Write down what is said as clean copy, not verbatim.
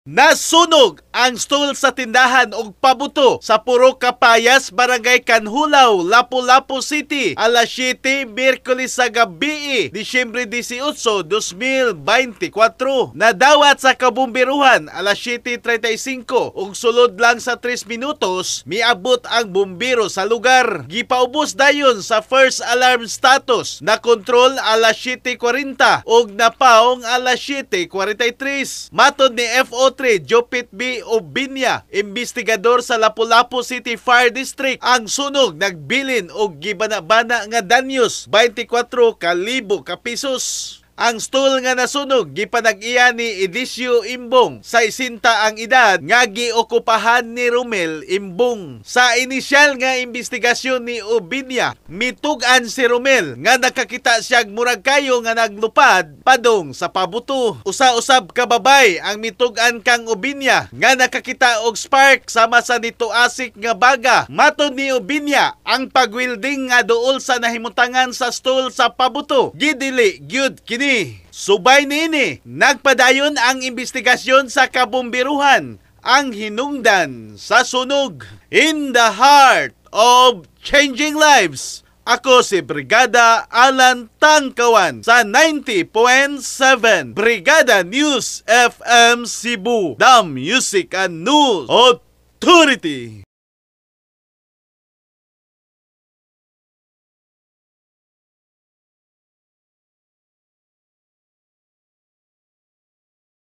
Nasunog ang stool sa tindahan og pabuto sa Purok Kapayas, Barangay Canjulao, Lapu-Lapu City, alas 7, Miyerkules sa gabi, Disyembre 18, 2024. Nadawat sa kabumbiruhan alas 7:35 ug sulod lang sa 3 minutos miabot ang bumbero sa lugar. Gipaubos dayon sa first alarm status, na kontrol alas 7:40 ug napaong alas 7:43. Matod ni FO3 Jopit B. Obinya, investigador sa Lapu-Lapu City Fire District, ang sunog nagbilin og gibana-bana nga danyos 24 kalibo ka pesos. Ang stool nga nasunog gipanag-iya ni Edisio Imbong, sa isinta ang edad, nga giokupahan ni Romel Imbong. Sa inisyal nga investigasyon ni Obinya, mitug-an si Romel nga nakakita siyag murag kayo nga naglupad padong sa pabuto. Usa-usab ka babay ang mitug-an kang Obinya nga nakakita og spark sama sa nituasik nga baga. Matod ni Obinya, ang pagwilding nga duol sa nahimutangan sa stool sa pabuto, gidili gyud kini. Subay niini, nagpadayon ang investigasyon sa kabumbiruhan ang hinungdan sa sunog. In the heart of changing lives, ako si Brigada Alan Tangkawan sa 90.7 Brigada News FM Cebu, the Music and News Authority.